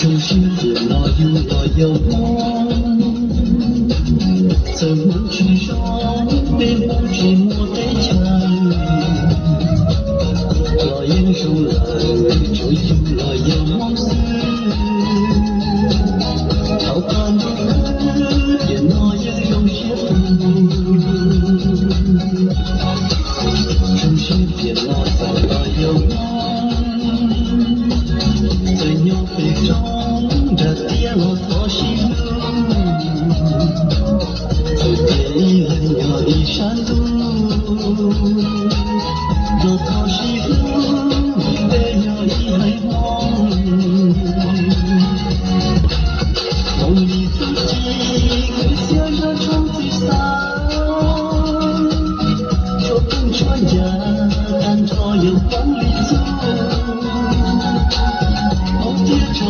Tsoom sib tiam no yug los yog Hmoob, txawm Hmoob tsis zoo, peb Hmoob tsis muaj teb chaws, los yeej zoo lawm, tsuav yug los yog Hmoob xwb. Thaum qab ntuj khwb, tiam no yeej zoo siab pug. Tsoom sib tiam no txawm los yog Hmoob, txawm nyob pem roob nram tiaj los thov sib hlub. Txawm tias ib leeg nyob ib sab ntuj, los thov sib hlub, vim peb yog ib haiv Hmoob. Hmoob li txuj ci, kwv txhiaj zaj tshoob txwv xav, tshuaj tooj tshuaj ncas, tag nrho yog Hmoob li txuj. Hmoob thiaj tso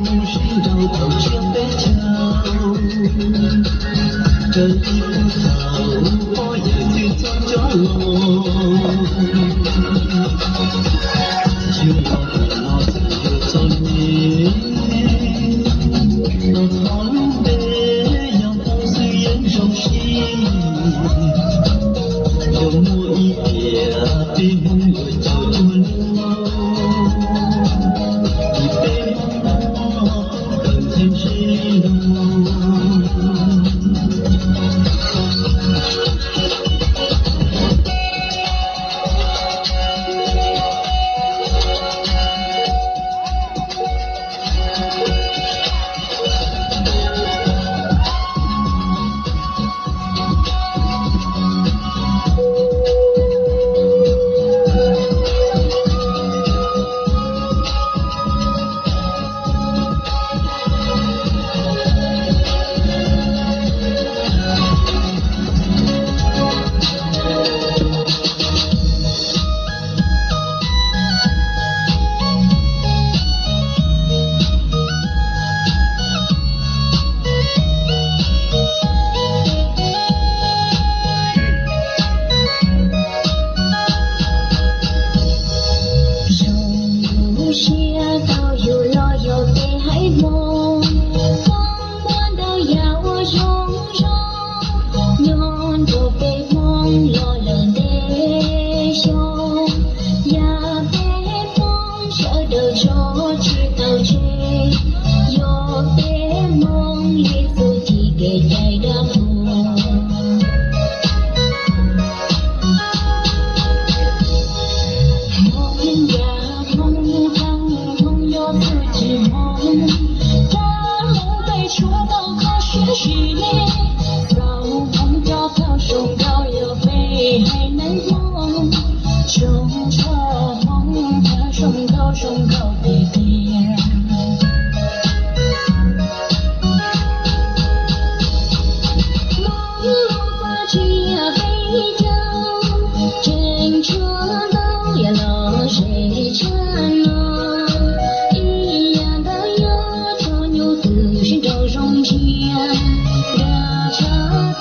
nyuj sib nraus thaum tsiab teb chaws, raws li puag thaum pog yawm txwv txoj coj los. Yug los tiam no txawm yug txom nyem, los thov lub npe yog Hmoob xwb yeej zoo siab. Yog muaj ib tiam peb Hmoob yuav caum cuag luag, vim peb Hmoob tub kawm ntxhee ntsej lug. Zoo siab tau yug los yog peb haiv Hmoob, foom muaj ntau yam uas zoo zoo, nyob nrog peb Hmoob los lawm ntev xyoo. Yam peb Hmoob sawv daws tso tseg tau tseg, yog peb Hmoob li txuj ci kev cai dab qhuas. Hmoob yam Hmoob txheeb, Hmoob yog txuj ci Hmoob, txhua Hmoob peb tshuav tau kho siab sim neej, txaus Hmoob cov thaub zoo nkauj yog peb haiv neeg Hmoob, zoo tshaj Hmoob thaub zoo nkauj zoo nkauj tiag tiag. Hmoob lub vaj tsev peb caug, tseem tshuav ntau yam los ze tshaj no, ib yam ntawd yog tso nyuj twm sib nraus zoo ntsia, nrog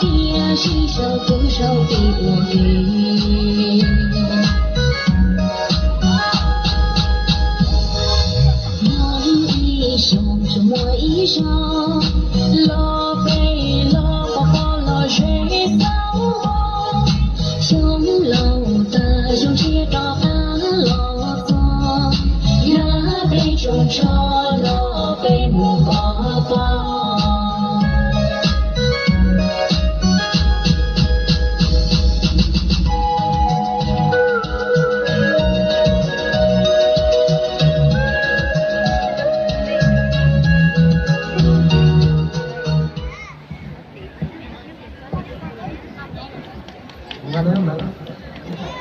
Tiam sis saum tus saum tib ua ke, no ib xyoos tsuas muaj ib zaug, los peb los pov pob los ze xauv, xyoo laus tag xyoo tshiab rov qab los txog, yog peb tsoos tsho los peb mus pov pob.